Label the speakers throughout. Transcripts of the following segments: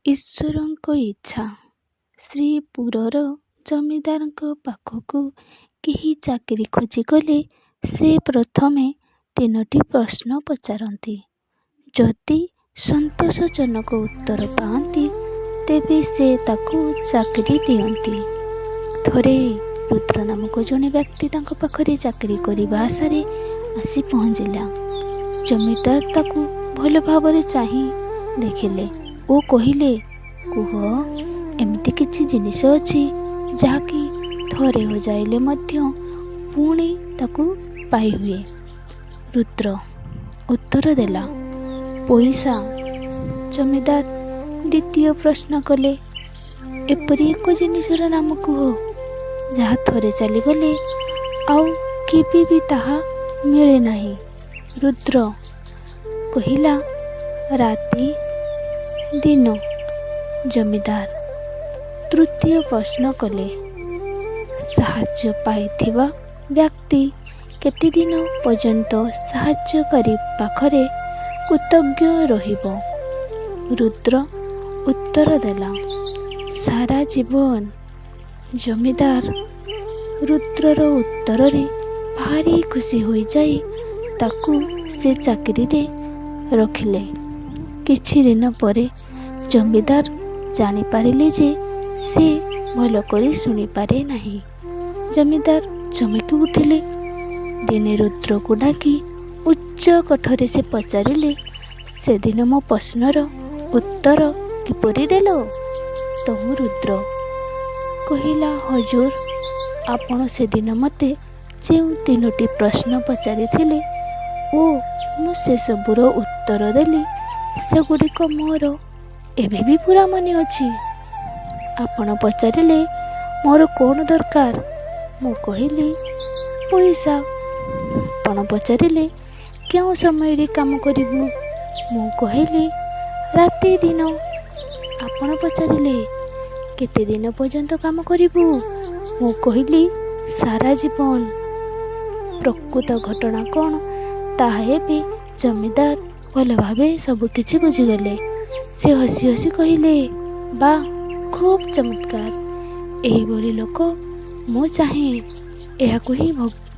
Speaker 1: ଈଶ୍ୱରଙ୍କ ଇଚ୍ଛା। ଶ୍ରୀପୁରର ଜମିଦାରଙ୍କ ପାଖକୁ କେହି ଚାକିରି ଖୋଜି ଗଲେ ସେ ପ୍ରଥମେ ତିନୋଟି ପ୍ରଶ୍ନ ପଚାରନ୍ତି। ଯଦି ସନ୍ତୋଷଜନକ ଉତ୍ତର ପାଆନ୍ତି, ତେବେ ସେ ତାକୁ ଚାକିରି ଦିଅନ୍ତି। ଥରେ ରୁଦ୍ର ନାମକ ଜଣେ ବ୍ୟକ୍ତି ତାଙ୍କ ପାଖରେ ଚାକିରି କରିବା ଆଶାରେ ଆସି ପହଞ୍ଚିଲା। ଜମିଦାର ତାକୁ ଭଲ ଭାବରେ ଚାହିଁ ଦେଖିଲେ ଓ କହିଲେ, "କୁହ, ଏମିତି କିଛି ଜିନିଷ ଅଛି ଯାହାକି ଥରେ ହଜାଇଲେ ମଧ୍ୟ ପୁଣି ତାକୁ ପାଇହୁଏ?" ରୁଦ୍ର ଉତ୍ତର ଦେଲା, "ପଇସା।" ଜମିଦାର ଦ୍ୱିତୀୟ ପ୍ରଶ୍ନ କଲେ, "ଏପରି ଏକ ଜିନିଷର ନାମ କୁହ, ଯାହା ଥରେ ଚାଲିଗଲେ ଆଉ କେବେ ବି ତାହା ମିଳେ ନାହିଁ।" ରୁଦ୍ର କହିଲା, "ରାତି ଦିନ।" ଜମିଦାର ତୃତୀୟ ପ୍ରଶ୍ନ କଲେ, "ସାହାଯ୍ୟ ପାଇଥିବା ବ୍ୟକ୍ତି କେତେଦିନ ପର୍ଯ୍ୟନ୍ତ ସାହାଯ୍ୟକାରୀ ପାଖରେ କୃତଜ୍ଞ ରହିବ?" ରୁଦ୍ର ଉତ୍ତର ଦେଲା, "ସାରା ଜୀବନ।" ଜମିଦାର ରୁଦ୍ରର ଉତ୍ତରରେ ଭାରି ଖୁସି ହୋଇଯାଇ ତାକୁ ସେ ଚାକିରିରେ ରଖିଲେ। କିଛିଦିନ ପରେ ଜମିଦାର ଜାଣିପାରିଲେ ଯେ ସେ ଭଲକରି ଶୁଣିପାରେ ନାହିଁ। ଜମିଦାର ଚମକି ଉଠିଲେ। ଦିନେ ରୁଦ୍ରକୁ ଡାକି ଉଚ୍ଚ କଣ୍ଠରେ ସେ ପଚାରିଲେ, "ସେଦିନ ମୋ ପ୍ରଶ୍ନର ଉତ୍ତର କିପରି ଦେଲ?" ତହୁଁ ରୁଦ୍ର କହିଲା, "ହଜୁର, ଆପଣ ସେଦିନ ମୋତେ ଯେଉଁ ତିନୋଟି ପ୍ରଶ୍ନ ପଚାରିଥିଲେ ଓ ମୁଁ ସେସବୁର ଉତ୍ତର ଦେଲି, ସେଗୁଡ଼ିକ ମୋର ଏବେ ବି ପୂରା ମନେ ଅଛି। ଆପଣ ପଚାରିଲେ ମୋର କ'ଣ ଦରକାର? ମୁଁ କହିଲି, ପଇସା। ଆପଣ ପଚାରିଲେ କେଉଁ ସମୟରେ କାମ କରିବୁ? ମୁଁ କହିଲି, ରାତି ଦିନ। ଆପଣ ପଚାରିଲେ କେତେ ଦିନ ପର୍ଯ୍ୟନ୍ତ କାମ କରିବୁ? ମୁଁ କହିଲି, ସାରା ଜୀବନ।" ପ୍ରକୃତ ଘଟଣା କ'ଣ, ତାହା ଏବେ ଜମିଦାର ଭଲ ଭାବେ ସବୁକିଛି ବୁଝିଗଲେ। ସେ ହସି ହସି କହିଲେ, "ବାଃ, ଖୁବ୍ ଚମତ୍କାର! ଏହିଭଳି ଲୋକ ମୁଁ ଚାହେଁ। ଏହାକୁ ହିଁ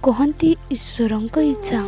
Speaker 1: କହନ୍ତି ଈଶ୍ୱରଙ୍କ ଇଚ୍ଛା।"